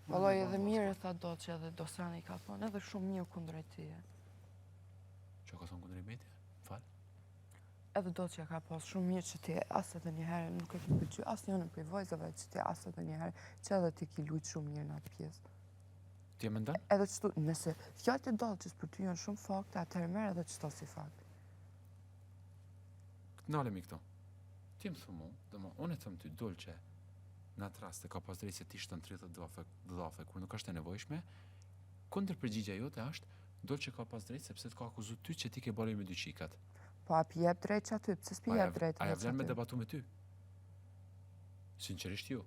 Vallai edhe mirë e tha Dolce edhe Dosani ka thonë edhe shumë mirë kundër teje. Që ka thonë kundër meje? Fal. Edhe Dolce ka pas shumë mirë që ti as edhe një herë nuk e ki pëlqy as njënën prej vajzave që ti as edhe një herë që edhe ti ki lujt shumë mirë në atë pjesë. Ti e mendon? Edhe qëtu, nëse fjalët e Dolces për ty janë shumë fakte, atëherë merr edhe qëto si fakt. Nalemi këto. Ti më thu mu, dhe mo, unë e them ty, Dolce, në atë rast e ka pas drejtë se ti shton 30 llafe, llafe kur nuk është e nevojshme, kundërpërgjigja jote është, Dolce ka pas drejtë sepse të ka akuzu ty që ti ke bërë me dy qikat. Po a pi jep drejt që aty, pse s'pi jep drejt A ja vlen me debatu me ty? Sinqerisht jo.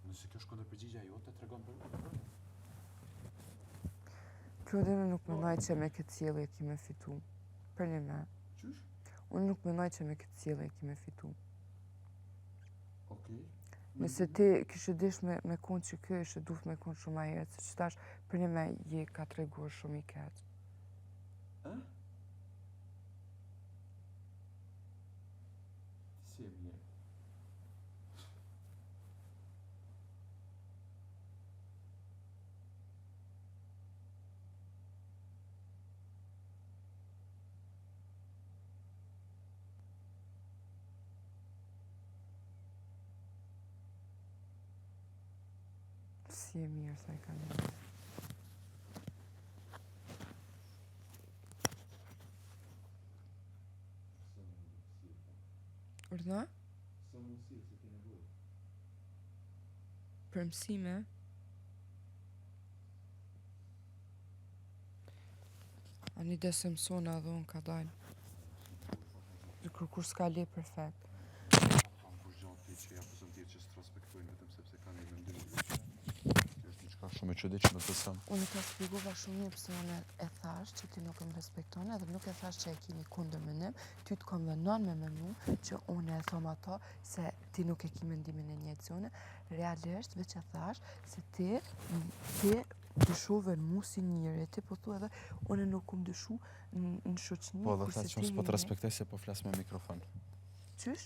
Nëse kjo është kundërpërgjigja jote, tregon për për. Klodi, unë nuk mendoj që me këtë sjellje ki me fitu. Për një me. Qysh? Unë nuk mendoj që me këtë sjellje ki me fitu. Okej. Nëse ti kishe dish me, me konë që kjo ishe duft me konë shumë ma herët, se që tash për një me je ka tregu shumë i keq. Ë? Si e mirë. Si e mirë sa i ka një. Urdhno? Sa mundësi se ke nevojë? Për mësime? Ani dhe se mësona edhe unë ka dalë. Kur kur s'ka le perfekt. Kam kur gjatë ti që ja pësëm tjerë që s'të respektojnë vetëm sepse kanë një mendim ndryshe. Kjo është diçka shumë e çuditshme besëm. Unë ta shpjegova shumë mirë pse unë e thash që ti nuk më respekton edhe nuk e thash që e kini kundër mendim, ty të konvenon me menu që unë e thom ato se ti nuk e ki mendimin e njëjtë si unë, realisht veç e thash se ti ti dyshove në mu si njeri, ti po thu edhe unë nuk kum dyshu në, në shoqëni, Po dhe tha kurse që unë ti s'po të je- respektoj se po flas me mikrofon. Qysh?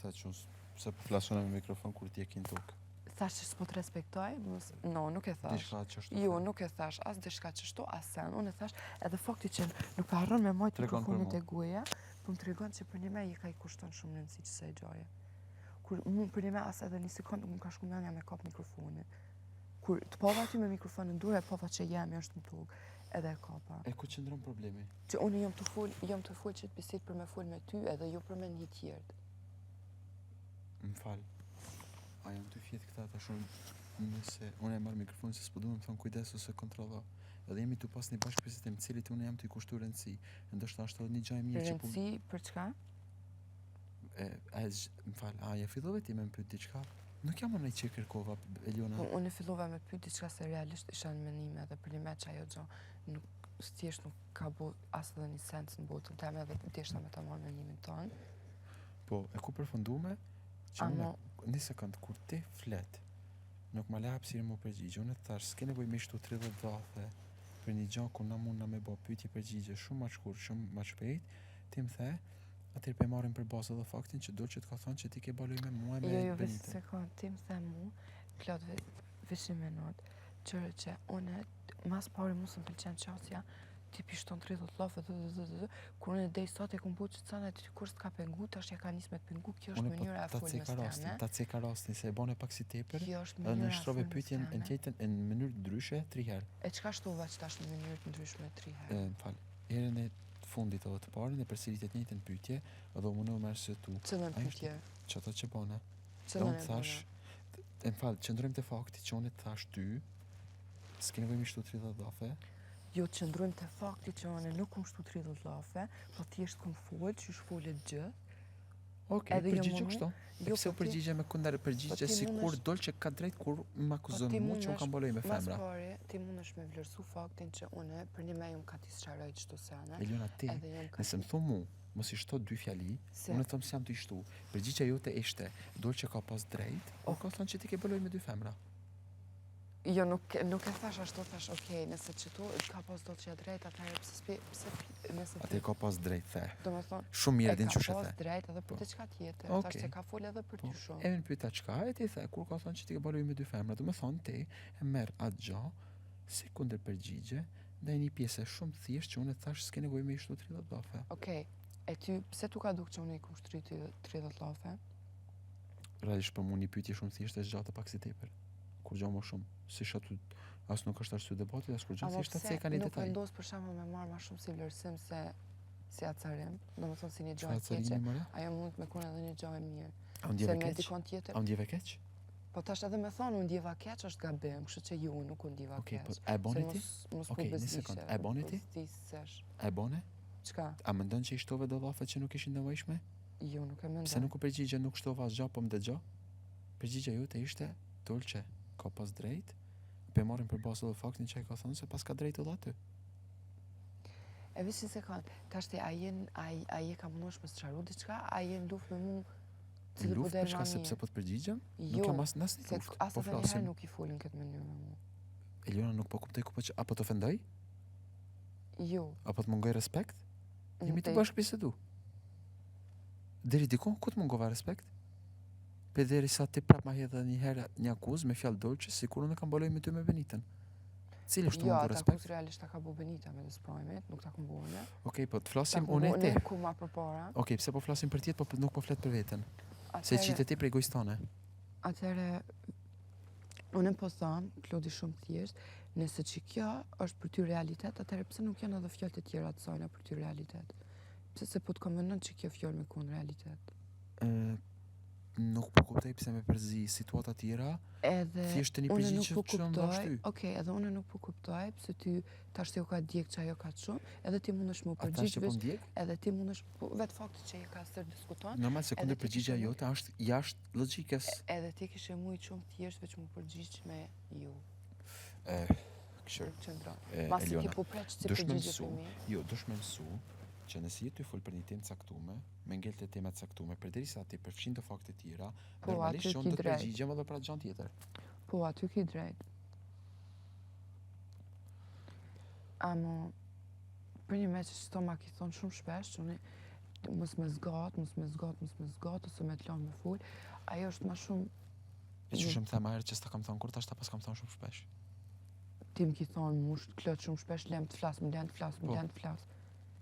Tha që unë se po flas unë me mikrofon kur ti e ki në tokë. Thash që s'po të respektoj, mos, no, nuk e thash. Diçka që është Jo, nuk e thash, as diçka qështu, as sen. Unë e thash edhe fakti që nuk pa harron me majt Tregon për mikrofonin mua. te goja, po më tregon që për një me je ka i kushton shumë rëndësi që sa i gjaje. Kur mu për një me as edhe një sekond nuk më ka shku mendja me kap mikrofonin. Kur të pava aty me mikrofonin në dorë, e pava që jemi është në tokë, edhe e kapa. E ku qëndron problemi? Që unë jam të fol, jam të fol që të bisedë për me fol me ty edhe jo për me një tjertë. Më fal. A janë ty fjetë këta tash unë nëse unë e marr mikrofonin se s'po du me më thonë kujdes ose kontrollo. Edhe jemi tu pas një bashkëbisedim të cilit unë jam tu i kushtu rëndësi. E ndoshta është edhe një gjë e mirë që po Rëndësi për çka? e, a, e zh- më fal, a ja fillove ti me më pyet diçka? Nuk jam unë ai që e kërkova Eliona. Po unë fillova me pyet diçka se realisht isha në menime edhe për një me që ajo gjë nuk thjesht nuk ka bo as edhe një sens në botën teme edhe deshta me ta marrë mendimin tonë. Po, e ku përfundume që unë Amo një sekond kur ti flet, nuk ma le hapësirë mu përgjigj. Unë të thash, s'ke nevojë me shtu 30 llafe për një gjë ku na mund na me bë pyetje përgjigje shumë më shkurt, shumë më shpejt. Ti më the, atëherë pe marrim për bazë edhe faktin që Dolce të ka thonë që ti ke baloj me mua e me jo jo veç Benitën. sekond, ti më the mu, plot ve, veç një minut, qërë që unë mas pari mu s'më pëlqen qasja, ti pishton 30 llafe, dë, dë, dë, dë, dë, kur unë dej sot e kum bu që cana ti kur s'ka pengu, tash ja ka nis me të pengu, kjo është Unë po mënyra e ta folmes ceka rastin, teme. ta ceka rastin se e bone pak si tepër, Kjo është edhe mënyra e nënshtrove folmes pyetjen në teme. tjetën në mënyrë ndryshe tri herë. E çka shtova që tash në mënyrë të ndryshme tri herë? E, më fal. Herën e fundit edhe të parën e përsëritet të njëjtën pyetje edhe u mundu me arsyetu. Cilën Ajo është pyetje? Që ato që bone. Dhe Cilën unë e thash, bëna? e më fal, qëndrojmë te fakti që unë të thash ty, s'ke nevojë me shtu 30 llafe. Jo, qëndrojmë te fakti që unë nuk kum shtu 30 llafe, po thjesht kum fol, që folet gjithë. Okej, Edhe jo përgjigju munu- kështu. E Jo, pse u po ti- përgjigje me kundër përgjigje po ti sikur mundesh- Dolce ka drejt kur më Po akuzon ti mua që unë mundesh- kam baloj me Mas femra. pari, ti mundesh me vlerësu faktin që unë për një me jam ka t'i sqaroj çdo sene, Eliona ti, edhe jam ka nëse më thu mu, mos i shto dy fjali, Se- unë them s'jam të i shtu. Përgjigja jote ishte, Dolce ka pas drejt, o ka thonë që ti ke baloj me dy femra. Jo, nuk, nuk e thash ashtu, thash, okej, nëse qëtu ka pas do që e drejt, atëherë pse s'pi, pse, nëse Atë ka pas drejt, the. Do me thonë, Shumë mirë e din ka qysh e pas the. drejt edhe për Po. diçka tjetër. Okej. Thash se ka fol edhe për Po, ty shumë. e në pyeta çka, e ti the, kur ka thonë që ti ke balu me dy femra, do me thonë ti e merr atë gjë si kundërpërgjigje ndaj një pjese shumë të thjeshtë që unë e thash s'ke nevojë me i shtu 30 llafe. Okej, e ty, pse tu ka duk që unë i kum shtri ty 30 llafe? Realisht për mua një pyetje shumë thjeshtë është gjatë pak si tepër. Kur gjë më shumë, si aty as nuk është arsye debatit, as kur gjë Ama thjesht ta pse ceka një nuk detaj. vendos për shembull me marr ma shumë si vlerësim se si acarim, do me thonë si një gjë Çfarë e keqe, acarimi more? ajo mund të me konë edhe një gjë e mirë. A u Se ndjeve me keq? dikon tjetër, A u ndjeve keq? po tash edhe me thonë u ndjeva keq është gabim, kështu që ju nuk u ndjeva Okej, keq. po a e Se bone ti? mos mos po Okej, një bezdishe, sekond, a e bone ti? Bezdisesh. A e bone? Çka? A mendon që i shtove do llafe që nuk ishin nevojshme? Jo, nuk e mendoj. Pse nuk u përgjigje nuk shtova asgjë, po më dëgjo? Përgjigja jote ishte dolce, ka pas drejt. Po e marrim për bazë edhe faktin që ai ka thënë se pas ka drejt edhe aty. E veç një sekond, tash ti a je a a je ka mundosh me sqaru diçka, a je në luftë me mu? Në Cili po luftë del për shka ma sepse mirë? po të përgjigjem, nuk Jo, jam as në asnjë se luftë. as Po edhe një herë flasim. nuk i folën këtë mënyrë me mu. Eliona nuk po kuptoj ku po që, apo të ofendoj? Jo. Apo të mungoj respekt? Jemi të te- bashkë bisedu. Deri diku, ku të mungova respekt? Pe deri sa ti prap ma hedh edhe një herë një akuzë me fjalë dolce, sikur unë kam baloj me ty me Benitën. Cili është të Jo, mungu ata respekt? akuzë realisht ta ka bu Benita me Desprajmit, nuk ta kom bu unë. Okej, po të Ta flasim kom unë bu e ti. unë ku ma përpara. Okej, pse po flasim për tjetë, po nuk po flet për veten? Se Atëherë- qitë ti prej gojës tane. Atëherë, unë po tham, Klodi shumë thjesht, nëse që kjo është për ty realitet, atëherë pse nuk janë edhe fjalët e tjera të sajna për ty realitet? Pse se po të konvenon që kjo fjalë me konë realitet? Ë, nuk po kuptoj pse me përzi situata tjera, Edhe thjesht të një unë përgjigje nuk që po që më kuptoj, dash ty. okej, edhe unë nuk po kuptoj pse ty tash ti u ka djeg që ajo ka shumë, edhe ti mundesh më A tash përgjigj që po veç, ndjek? edhe ti mundesh, po vetë fakti që je ka sër diskuton, Normal se edhe kundër ti përgjigja kishe mujt- jote është jashtë logjikës. edhe ti kishe mujt shumë thjesht veç më përgjigj me ju. Ë, kështu. Nuk qëndron. E, Masi ti Eliona, po preç si dush me përgjigje mësu, për mi. jo, dush me mësu që nëse je ty fol për një temë caktume, me ngel të tema caktume, përderisa ti përfshin të fakte tjera, Po, normalisht aty që unë ki do të drejt. përgjigjem edhe për atë gjë tjetër. Po, aty ki drejt. Amo, për një me që qëto ma ki thonë shumë shpesh, që unë mos me zgat, mos me zgat, mos me zgat, ose me të lanë me fol, ajo është ma shumë, E që shumë the ma herë që s'ta kam thonë kur tash ta pas kam thonë shumë shpesh. ti më ki thonë mu sh- klot shumë shpesh, lem të flas, më lem të flas, më Po. lem të flas.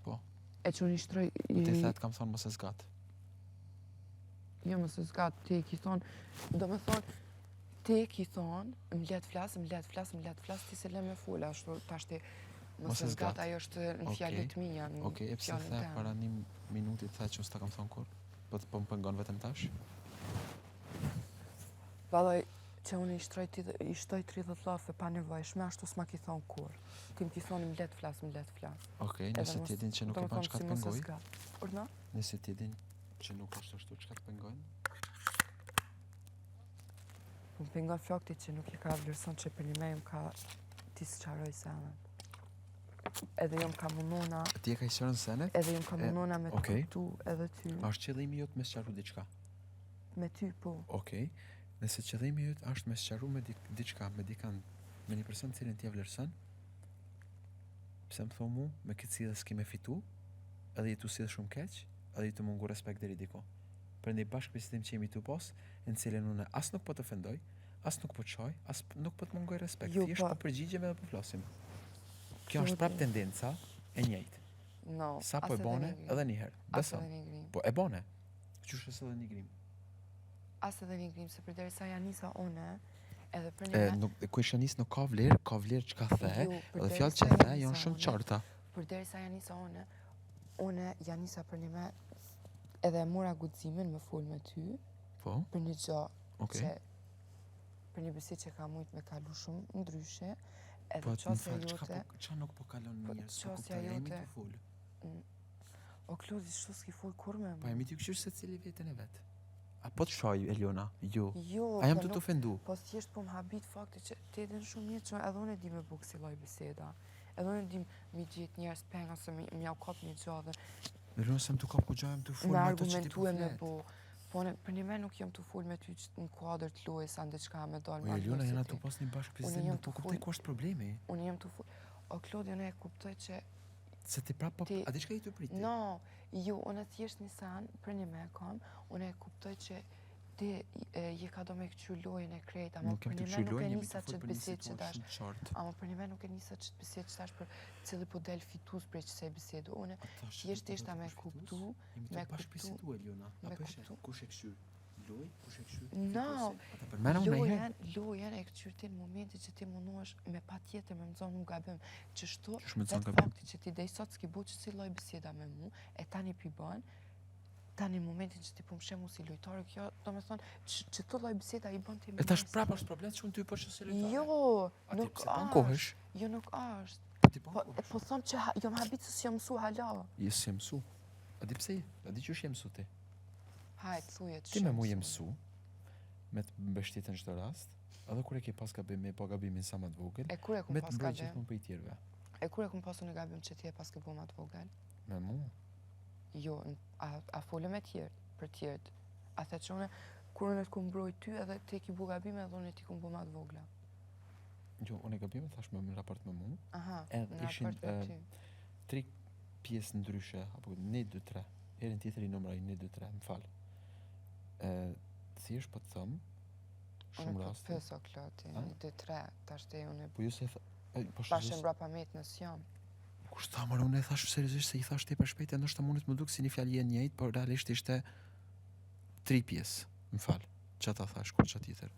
Po. E që unë i shtroj, Po ti i- the të kam thonë mos e zgat. jo mos e zgat, ti ki thonë, do me thonë, ti ki thonë, më le të flas, më le të flas, më le të flas, ti se le me fol, ashtu tash ti mos Mos e e zgat, zgat. ajo është në Okej. fjalët mia, në Okej, e pse fjalën the teme. para një minuti the që unë s'ta kam thonë kur? Po të po më pengon vetëm tash? Vallaj, që unë i shtroj ti i shtoj 30 llafe pa nevojshme, ashtu s'ma ki thonë kur. Ti më ki thonë më le të flas, më le të flas. Okej, Edhe nëse mos- ti e din që nuk do e me ban thonë, çka si të mos e pengoj, zgat. Urdhno? nëse ti e din që nuk është ashtu çka të pengojnë, Po më pengon fakti që nuk e ka vlerëson që për një me jam ka ti sqaroj senet. Edhe jam ka mundona, ti e ka i sqaron senet? edhe jam ka E, mundona me të okej. kuptu edhe ty, A është qëllimi jot me sqaru diçka? me ty po. Okej. Nëse qëllimi jot është me sqaru me dik- diçka, me dikan, me një person cilin ti e vlerëson, pse më thonë mu, me këtë sjellje s'ke me fitu, edhe je tu sjell shumë keq, edhe je tu mungu respekt deri diku. Për një bashkëbisedim që jemi tu pas, në cilin unë as nuk po të ofendoj, as nuk po të çaj, as p- nuk po të mungoj respekt, Jo, thjesht po- po përgjigjem edhe po flasim. Kjo është prap Zoti. tendenca e njëjtë. No, Sa po as e bone një grim. edhe një herë. As Besa. edhe një grim. Po e bone. Qysh është edhe një grim? As edhe një grim, se përderisa ja nisa une, edhe për një E, me, nuk, ku isha nis nuk ka vlerë, ka vlerë çka the, Jo, edhe përderisa fjalët që ja the nisa janë shumë une, qarta. Përderisa ja nisa une, une ja nisa për një me, edhe e mora guximin me fol me ty, Po, për një gjë okay. që për një bisedë që ka mujt me kalu shumë ndryshe, edhe Po, në qasja fakt, çka jote, po, çka nuk po kalon Po, mirë, s'po qasja kuptoj, jemi jote- tu fol. o Klodi, shtu s'ki fol kur me Po mu. jemi tu kqyr secili veten e vet. A po të shaj Eliona? Jo. Jo, A jam po tu të nuk- ofendu? Po thjesht po më habit fakti që ti e din shumë mirë që edhe unë e di me bu kësi lloj biseda. Edhe unë e di mi gjetë njerëz peng ose mi, mi au kap një gjë dhe Eliona s'jam tu kap ku gjë, jam tu fol me me ato që ti po argumentu e me flet. bu. Po unë për një me nuk jam tu fol me ty që në kuadër të lojës a në diçka me dalë Po ma Eliona, mirë se jena ti. tu pas një Unë bashkëbisedim, jam nuk po tu kuptoj fol, ku është problemi. unë jam tu fol. O Klodi, unë e kuptoj që Se ti prapë po, ti a di çka je tu prit ti? No, jo, unë thjesht një sen, për një me kam, unë e kuptoj që ti e, je ka do me këqy lojën e krejt, ama Nuk për jam tu një me kqyr nuk e lojën, jemi nisa tu fol që të për një bisedë që situatë tash, shumë të qartë. ama për një me nuk e nisa që të bisedë që tash për cili po del fitus prej qësaj bisedu. Unë A tash thjesht nuk po ishta del me kush fitus? kuptu, Jemi tu me kuptu, bashkëbisedu Eliona. A me po e sheh, kuptu. kush e kqyr loj, kush e kqyr No, fituesin. A ta përmena unë ndonjëherë? lojën, lojën e këqyr ti në momentin që ti mundohesh me patjetër me më zonë mu gabim. Qështu, Qysh me të zonë vetë gabim? fakti që ti dej sot s'ki bo që si lloj biseda me mu, e tani pi bën, tani në momentin që ti po më sheh mu si lojtare, kjo do me thonë që, që të lloj biseda i bën ti E me tash mu si prapë është problem që unë ty po shoh si lojtare. Jo, A ti nuk pse po është. ankohesh? Jo, nuk është. Po ti po Po, ankohesh. po thom që ha, jom habit se s'jom mësu hala. Je si mësu. A di pse? A di qysh je mësu ti? Hajt, thuje që Ti me jom mu je mësu. mësu, me të mbështetën në çdo rast, edhe kur e ke pas gabim, me pa gabimin sa më të vogël, E kur e kum me të pas mbroj gabim? gjithmonë prej tjerëve. E kur e kum pasur në gabim që ti e pas ke bo ma të vogël? Me mu, Jo, n- a, a fole me tjerët, për tjerët. A the që une, kur unë të kum mbroj ty edhe ti ki bu gabime edhe unë ti kum bu ma të vogla. jo, unë e gabime thash me në raport me mu, Aha, Edhe në ishin, raport me e, ty. tri pjesë ndryshe, apo 1 2 3. Herën tjetër i numëroj 1 2 3, më fal. Ë, thjesht po të them, Unë shumë po të raste. pyes o Kloti, A? 1, 2, 3, tash te unë Po ju se tha, e, po tash e seriozisht, mbrapa met në s'jam. kush tha më unë e thash seriozisht se i thash tepër shpejt, e ndoshta mundet më duk si një fjali e njëjtë, por realisht ishte tri pjesë. Më fal. Qa ta thash, kur qa tjetër.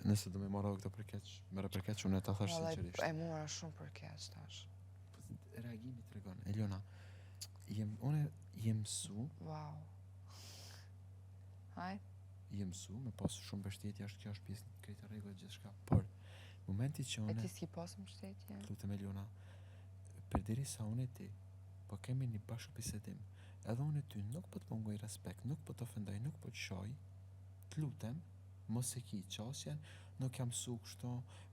Nëse do me marrë edhe këtë për keq, merre për keq, unë e ta thash Vallai, sinqerisht. e mora shumë për keq tash. Po, Reagimi tregon. Eliona, jem unë jem mësu, Wow. Haj, jem mësu me pas shumë mbështetje, është kjo është pjesë krejt e rregullt gjithçka, por momenti që e unë ti s'ki pas mbështetje? lutem Eliona, përderisa unë e ti po kemi një bashkëbisedim, edhe unë e ty nuk po të mungoj respekt, nuk po të ofendoj, nuk po të shoj, të lutem, mos e ki qasjen, nuk jam mësu kështu,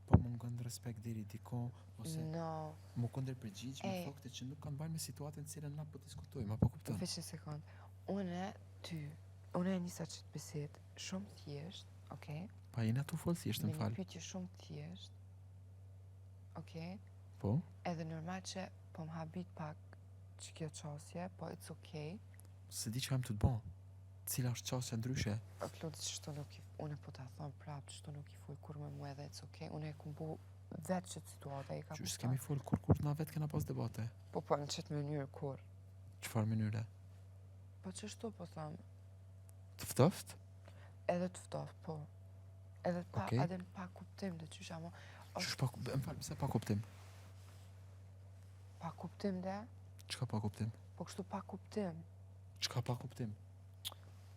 po mungon respekt deri diku, ose No, mu kundërpërgjigj me Ej. fakte që nuk kanë bërë me situatën të cilën na po diskutojmë, apo kupton? veç një sekond. Unë ty, unë e nisa që të bisedë shumë thjesht, okej? Pa jena tu fol thjesht, Me më një fal. pyetje shumë thjesht. Okej? Po? Edhe normal që po më habit pak që kjo qasje, po it's okay. Se di që kam të të bo. Cila është qasja ndryshe? O Klodi, qështu nuk i, unë po ta thom prap, qështu nuk i fol kur me mu edhe it's okay. Unë e kum bu vetë qëtë situata, e ka Qysh s'kemi fol kur kur na vetë kena pas debate. Po po, në qëtë mënyrë kur. Çfarë mënyre? Po qështu po thom, Të ftoft? edhe të ftohtë, po. Edhe pa, Okej. edhe në pa kuptim dhe qysh, ama Qysh pa, më fal, pse pa kuptim? pa kuptim dhe, Çka pa kuptim? po kështu pa kuptim. Çka pa kuptim?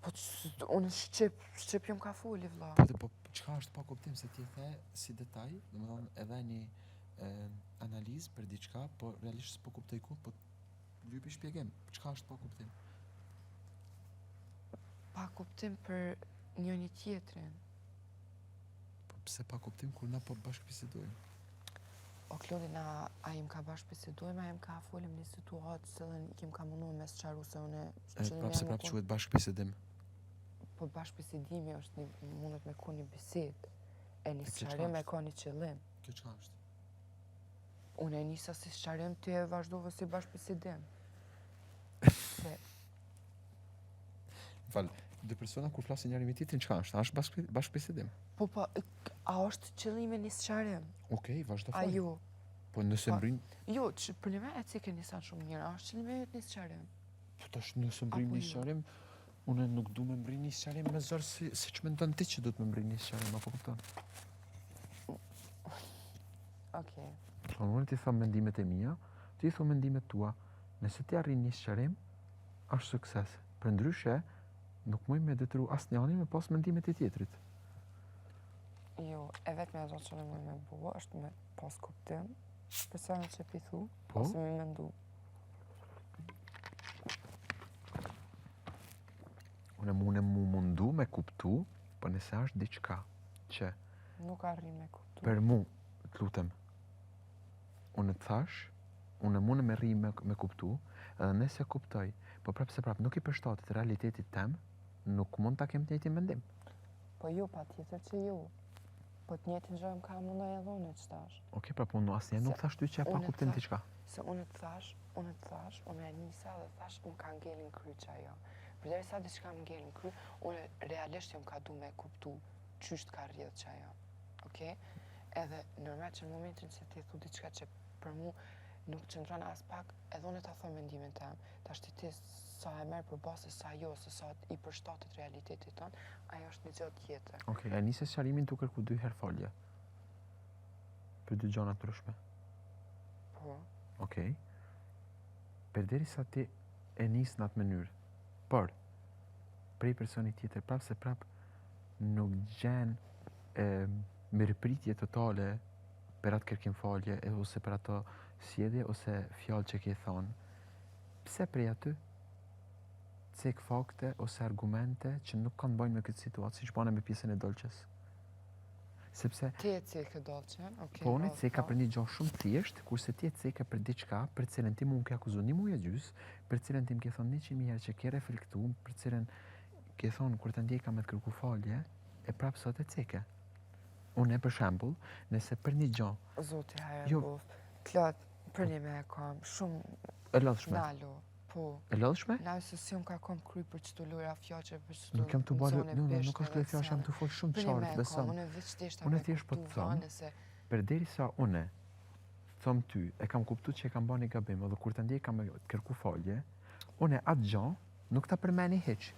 Po që, unë shqip, shqip jam ka foli, vlla. Po të po çka është pa kuptim se ti e the si detaj, domethënë edhe një e, analizë për diçka, po realisht s'po kuptoj ku, po lypi shpjegim. Çka është pa kuptim? Pa kuptim për njëri tjetrin. Po pse pa kuptim kur na po bashkëbisedojmë? O Klodi, na, a jem ka bashkë bisedojmë, a jem ka folim një situatë, cilën jem ka mundu me sqaru se unë... E, qëllimi prapë se jem u prapë kon- quhet bashkëbisedim. Po bashkë bisedimi është një, mundet me kon një bisedë, e një E kjo çka sqarim e është? ka një qëllim. Kjo çka është? Unë e nisa si sqarim, ti e vazhdove si bashkë bisedim. Se, Më Fal, dy persona kur flasin njëri me tjetrin çka është? A është bashkë bashkëbisedim? po po, a është qëllimi një sqarim? Okej, vazhdo A fol. jo? Po nëse Po. mbrin, Jo, që për një me e cike një san shumë mirë, a është qëllimi yt një sqarim? po tash nëse mbrin Apo një jo? sqarim, unë nuk du me mbrin një sqarim me zor si siç mendon ti që duhet me mbrin një sqarim, apo kupton? Okej. Po unë ti tham mendimet e mia, ti i thu mendimet tua. Nëse ti arrin një sqarim, është sukses. Për ndryshe, nuk muj me detyru asnjërin me pas mendimet e tjetrit. Jo, e vetmja gjë që unë muj me bo është me pas kuptim për sa që pi thu, Po? ose me mendu. Unë mundem mu mundu me kuptu, po nëse është diçka që Nuk arrin me kuptu. për mu, të lutem, unë të thash, unë mundem me rri me, me kuptu, edhe nëse kuptoj, po prapë se prapë nuk i përshtatet realitetit tem, Nuk mund ta kem të njëjtin mendim. Po jo, patjetër që jo. Po të njëjtën gjë më ka mendoj edhe unë qetash. Okej, pra po unë asnjëherë nuk thash ty që e pa kuptim diçka. Se unë të thash, unë të thash, unë e nisa dhe thash, më ka ngelë në kry qajo. Përderisa diçka më ngel në kry, unë realisht jam ka du me kuptu qysh të ka rrjedh qajo. Okej? Edhe normal që në momentin që ti thu diçka që për mu nuk qëndron as pak, edhe unë ta them mendimin tem. Tash ti ti sa e merr për bazë, sa jo, se sa i përshtatet realitetit tonë, ajo është një gjë tjetër. Okej, e nise sqarimin tu kërku dy herë falje. Për dy gjëra të ndryshme. Po. Okej. Përderisa ti e nis në atë mënyrë, por prej personit tjetër prapë se prapë nuk gjen e, mirëpritje totale për atë kërkim falje e, ose për ato sjellje ose fjalë që ke thonë. Pse prej aty cek fakte ose argumente që nuk kanë të bëjnë me këtë situatë, siç bane me pjesën e dolçes. Sepse Ti e ceke dolçen, okej. Po unë e ceka për një gjë shumë të thjeshtë, kurse ti e ceke për diçka për të cilën ti mu më ke akuzu një muaj e gjys, për të cilën ti më ke thonë 100.000 herë që ke reflektu, për të cilën ke thonë kur të ndjej kam me të kërku falje, e prapë sot e ceke. Unë për shembull, nëse për një gjë, Zoti hajër jo, boft. Klot, për një me e kam, shumë e lodhshme. Nalo, po. E lodhshme? Na se si unë ka kom kry për qëto lojra fjalë për qëto Nuk jam të bërë, jo, jo, nuk është lojë fjalë, jam të fol shumë qartë, besom. Unë veç deshta Unë thjesht po të them, përderisa unë them ty, e kam kuptu që e kam bërë një gabim, edhe kur të ndjej kam me të kërku falje, unë atë gjë nuk ta përmeni hiç.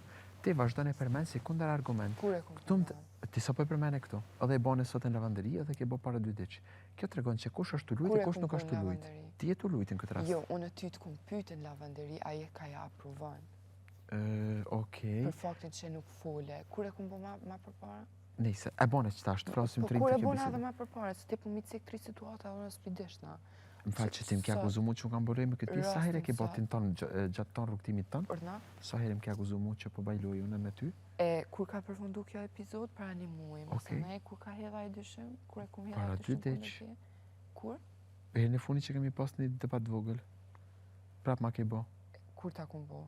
Ti vazhdon e përmend si kundër argument. Kur e kom përmend? Ti sa po e përmene këtu, edhe e bane sot në lavanderi, edhe ke bë para dy ditësh. Kjo tregon që kush është tu lujt e kush nuk është tu lujt. Ti je tu lujt në këtë rast. Jo, unë ty të kum pyet në lavanderi, a je ka ja aprovon. Ë, okej. Për faktin që nuk fole. Kur e kum bë ma, ma përpara? Nëse e bone që tash, të flasim po, të rinj të kjo bisedë. Po kur e bone edhe ma përpara, se ti po mi cek tri situata edhe unë s'pi dishna. Më fal që ti më ke akuzu mu që unë kam bërë me këtë pjesë, sa herë ke bë tin ton gjatë ton rrugëtimit ton? Sa herë më ke akuzu mu që po baj lojë unë me ty? E kur ka përfundu kjo epizod para një muaji, mos e ne kur ka hedh ai dyshim, kur e kum hedh ai dyshim. Para dy ditësh. Kur? Herën e fundit që kemi pas një debat të vogël. Prap ma ke bë. Kur ta kum bë?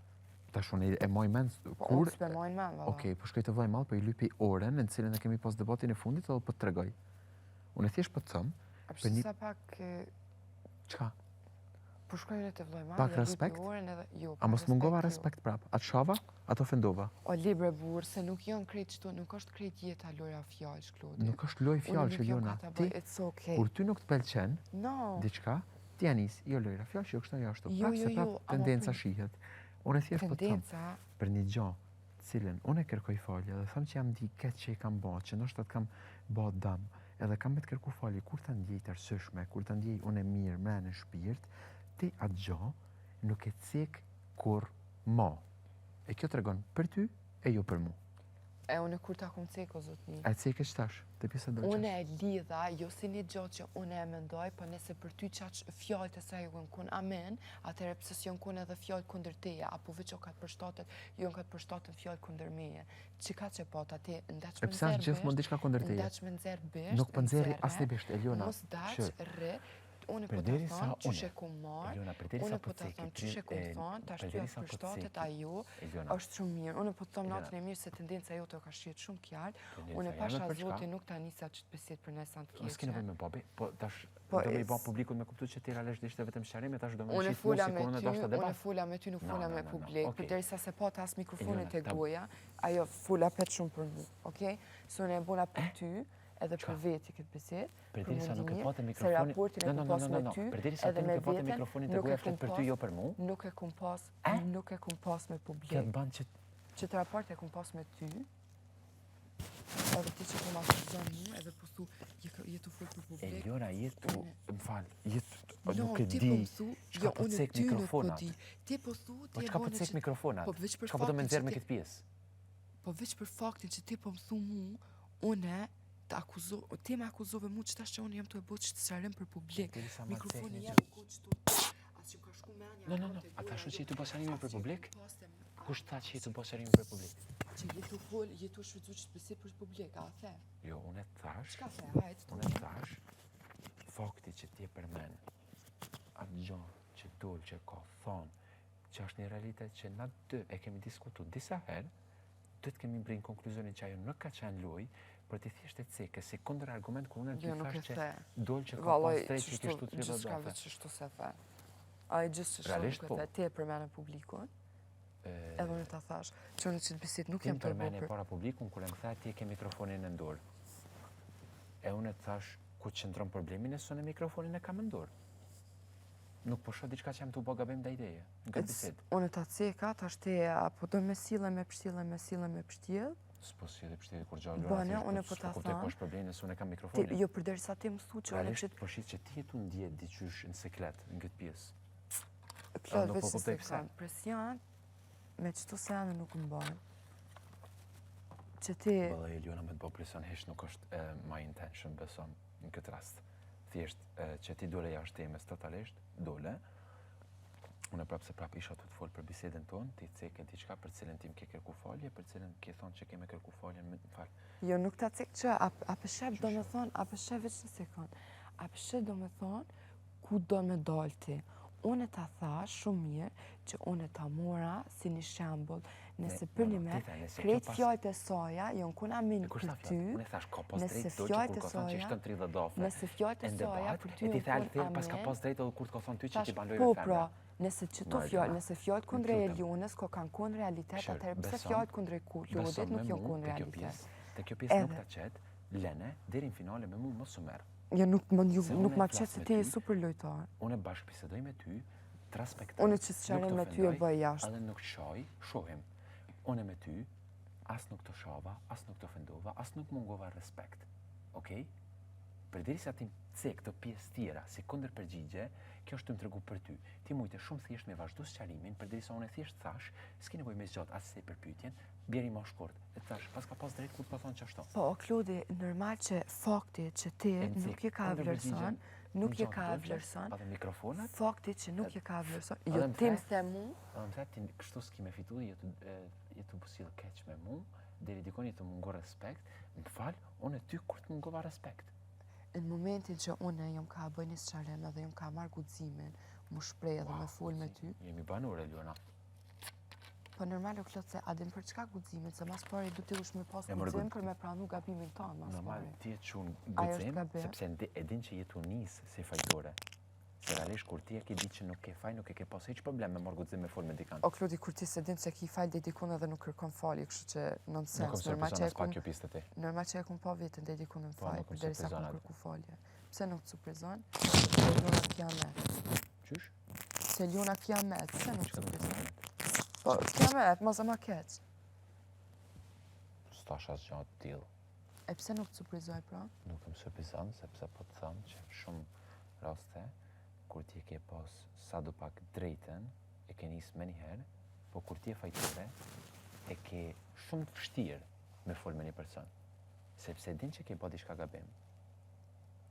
Tash unë e maj mend po, kur. Po s'pe maj mend valla. Okej, po shkoj te Vëllai i Madh, po i lypi orën në cilën e kemi pas debatin e fundit edhe po të tregoj. Unë thjesht po të them, A pse sa pak Çka? Po shkoj unë te Vëllai i Madh. Pak respekt? Orën edhe jo. A mos mungova jo. respekt prap? A të shava? A të ofendova? O libre burr, se nuk janë krejt qëto, nuk është krejt jeta lojra fjalësh, Klodi. Nuk është lojë fjalësh, Eliona. Ti, okay. kur ty nuk të pëlqen, no. diçka, ti ja nis, jo lojra fjalësh, jo kështu, jo ashtu. Jo, prap jo, se prap jo, tendenca shihet. Unë thjesht po të them, për një gjë, cilën unë e kërkoj falje dhe them që jam ndi keq që e kam ba, që ndoshta të kam ba dam, edhe kam me të kërku falje kur ta ndjej të arsyeshme, kur ta ndjej unë mirë mrena në shpirt, ti atë gjë nuk e cek kurrë mo. E kjo tregon për ty e jo për mu. E unë kur ta kum cek o zotni? E ceke qetash, te pjesa dolçes. Unë e lidha, jo si një gjë që unë e mendoj, po nëse për ty qaq fjalët e saj janë kun amen, atëherë pse s'janë kun edhe fjalë kundër teje, apo veç o ka të përshtatet, jo ka të përshtaten fjalë kundër meje. Çka që po ta ti ndaç me nxjerr. E pse është gjithmonë diçka kundër teje? Ndaç me nxjerr bisht. Nuk po nxjerri asnjë bisht, Eliona. Mos daç rri, unë po ta them qysh e kum marr, unë po ta them qysh e kum thonë, tash ty a përshtatet ajo, është shumë mirë. Unë po të them natën e mirë se tendenca jote ka shihet shumë qartë. Unë pasha Zotin nuk ta nisa qët bisedë për nëjë sen të keqe. S'ke nevojë me babi, po tash po, do me i ba publikut me kuptu që ti realisht ishte vetëm sqarim e tash do me qit mu sikur unë dashta debat. Unë fola me ty, nuk fola me publik, përderisa s'e pata as mikrofonin te goja, ajo fola pet shumë për mu, okej? Se unë e bona për ty, edhe për veti këtë bisedë, Përderisa nuk e pate mikrofonin, se raportin e kum pas me ty, përderisa ti nuk e pate mikrofonin te goja flet për ty jo për mu. Nuk e kum pas, nuk e kum pas me publik. Kjo të ban që Qët raport e kum pas me ty. Edhe ti që po ma akuzon mu, edhe po thu, je, je tu fol për publik. Eliona, je tu, më fal, je tu, nuk e di. Po më thu, jo, po unë ty nuk po di. Ti po thu, ti po e po cek mikrofonat? Po veç për faktin. Çka po do më nxjerr me këtë pjesë? Po veç për faktin që ti po më thu mu, unë të akuzo, ti më akuzove mu që tash që unë jam tu e bo qët sqarim për publik. Mikrofoni jam ku qëtu, as që më ka shku menja. No, no, no, a thash që je tu bo sqarimin për publik? Kush tha që je tu bo sqarimin për publik? Që je tu fol, je tu shfrytzu qët bisedë për publik, a the? Jo, unë e thash. Çka the? Hajt. Unë e thash. Fakti që ti e përmen atë gjë që dol që ka thonë që është një realitet që na dy e kemi diskutu disa herë, të dytë kemi mbrri n'konkluzionin që ajo nuk ka qenë lojë, por ti thjesht e ceke si kundër argument kur unë ty Jo, nuk e thash që the. dol që ka Vallaj, pas drejt që qështu, kishtu 30 gjithçka dafe. veç qështu se the. Ai gjithë qështu Realisht nuk e po. the. Ti e përmene publikun, edhe unë ta thash, që unë që të bisedë nuk Ti jam më të bo përmene për... para publikun kur e më the ti e ke mikrofonin në dorë. E unë të thash ku qëndron problemi nëse unë mikrofonin e kam në dorë. Nuk po shoh diçka që jam tu bë gabim ndaj ideje, në këtë bisedë. Unë ta ceka, tash ti a po do me sille, me pështille, me sille, me pështjell. S'po si edhe pështjell kur gjallë, Bëne, unë po ta kuptoj ku tham. është problemi nëse unë e kam Ti, mikrofonin. jo, përderisa ti më thu që unë Realisht qëtë po shih që ti je tu ndje diqysh në seklet në këtë pjesë. plot nuk po veç kuptoj se pse. kam presion, me qëto sene nuk më bën. Që ti, Valla Eliona me të bë presion hiç nuk është e, my intention beson në këtë rast. Thjesht e, që ti dole jashtë temës totalisht, dole. Unë prapë se prapë isha të të folë për bisedën tonë, ti ceke diçka për cilën ti më ke kërku falje, për cilën ke thonë që ke me kërku falje, më më fal. jo nuk ta cek që, a, a pëshep do Qysh me jo? thonë, a pëshep veç një sekund, a pëshep do me thonë, ku do me dalë ti. Unë ta thash shumë mirë që unë ta mora si një shembull, nëse Ne- për no, një no, me, ti the, nëse kjo krejt pas- fjalët e saja janë kuna min E kush për tha ty, fjalët? Unë e thash ka pas nëse drejt dolce fjalët kur e ka thonë që saja- ishte 30 dafe. nëse fjalët e në saja debat, për ty e ti janë the kun alter pas ka amen. pas drejt edhe kur të ka thonë ty që Tash, ti ban lojë po me femra. pra, nëse qëto No, fjalë, Elona, nëse fjalët më kundre lutem. Elionës ko kanë kun realitet, Këshër, atëherë pse beson- fjalët kundre Klodit Beson nuk me janë mu kun te kjo realitet. pjesë, te kjo pjesë nuk Edhe. ta qet, lene, deri në finale me mu mos u merr. Jo, nuk më ju, Se nuk unë ma e qet flas se me ti je ty. super lojtar. Unë bashkë bisedoj me ty, të respektoj. Unë që sqarim nuk të me ty e ofendoj, bëj jashtë. Edhe nuk të shaj, shohim. Unë me ty, as nuk të shava, as nuk të ofendova, as nuk mungova respekt. Okej? Përderisa ti më cek këto pjesë tjera si kundërpërgjigje, kjo është të më tregu për ty. Ti mujte shumë thjesht me vazhdu sqarimin, përderisa unë e thjesht thash, s'ke nevojë me zgjat as se për pyetjen, bjeri më shkurt. E thash, pas ka pas drejt kur të ka thonë çashtu. Po, Klodi, normal që fakti që ti E në nuk cek je ka vlerëson, nuk je ka vlerëson, Edhe mikrofonat, fakti që nuk je ka vlerëson, edhe jo më ti the- më the mu, Edhe më the ti kështu s'ki me fitu, je tu e, je tu sill keq me mu, deri dikon je tu mungo respekt. Më fal, unë ty kur të mungova respekt. në momentin që unë jam ka bëj një sqarim edhe jam ka marrë guximin, mu shpreh edhe me fol me ty, Jemi banore Eliona. Po normal o Klod se a din për çka guximin, se mas pari du ti ush me pas E morë guxim gud- për me pranu gabimin tonë mas Normal, pari. ti e qun Ajo është guxim, gabim. sepse ndi- e din që je tu nis si fajtore. Se realisht kur ti e ke ditë që nuk ke faj, nuk e ke pas hiç problem me marr guxim me fol me dikan. O Klodi, kur ti se din se ki fal deri dikun edhe nuk kërkon falje, kështu që Nuk nonsens, më normal surprizon që e as pak kum kjo pjesë te ti. normal që e kum pa veten deri dikun në Po, faj, nuk më derisa kum surprizon atë. kërku falje. Pse nuk të surprizon? Se Eliona kiamet. Qysh? Se Eliona kiamet, pse nuk të Çka do të surprizon? thotë? Po, kiamet, mos e ma keq. S'thash asgjë të tillë. E pse nuk të surprizoj pra? Nuk më surprizon sepse po të them që në shumë raste kur ti e ke pas sa do pak drejtën, e ke nis më njëherë, po kur ti je fajtore, e ke shumë të vështirë me fol me një person, sepse e din që ke bë diçka gabim.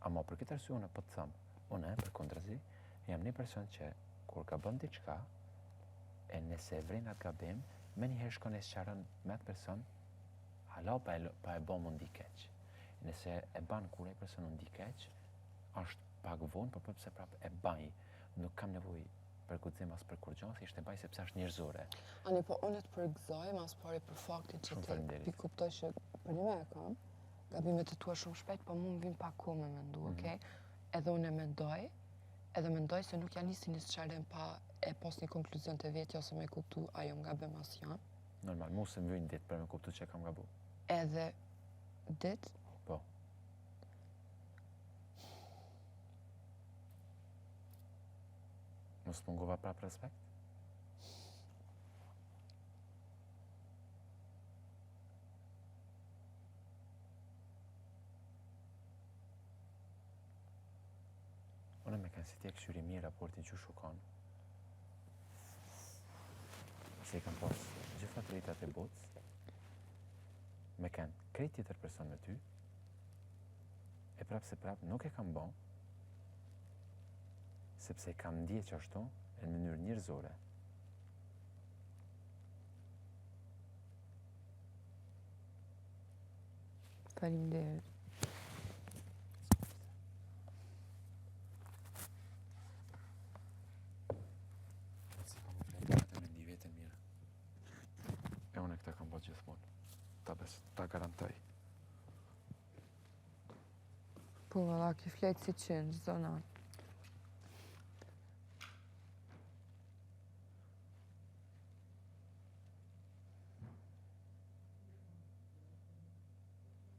Ama për këtë arsye unë po të them, unë për kontrazi, jam një person që kur ka bën diçka, e nëse e vren atë gabim, më njëherë shkon e sqaron me atë person, hala pa e, lë- pa e bë më ndi keq. Nëse e ban kur ai person u ndi keq, është pak vonë, por prapë se prapë e baj. Nuk kam nevojë për guxim as për kurrgjë, thjesht e baj sepse është njerëzore. Ani, po unë të përgëzoj mas pari për faktin që Shumë ti faleminderit. pi kuptoj që për një me e kam, gabimet e tua shumë shpejt, po mu më vin pak kohë me mendu, Mhm. okej? Edhe unë e mendoj, edhe mendoj se nuk ja nisi një sqarim pa e pas një konkluzion të vetja ose me kuptu a jam gabim as jam. Normal, mu se më vynë ditë për me kuptu që e kam gabu. Edhe dit, Po. Mos mungova prapë respekt? Unë me kanë si ti e këshyri mirë raportin që shukon. Se i kam pas gjitha drejtat e botës, me kanë krejt tjetër person me ty, e prapë se prapë nuk e kam bon, sepse e kam ndje që ashtu në mënyrë njerëzore. faleminderit. Si pa më fletë, me ndi vetën mirë. E unë e këta kam bërë gjithmonë. Po, valla, ki flet si qenë, çdo natë.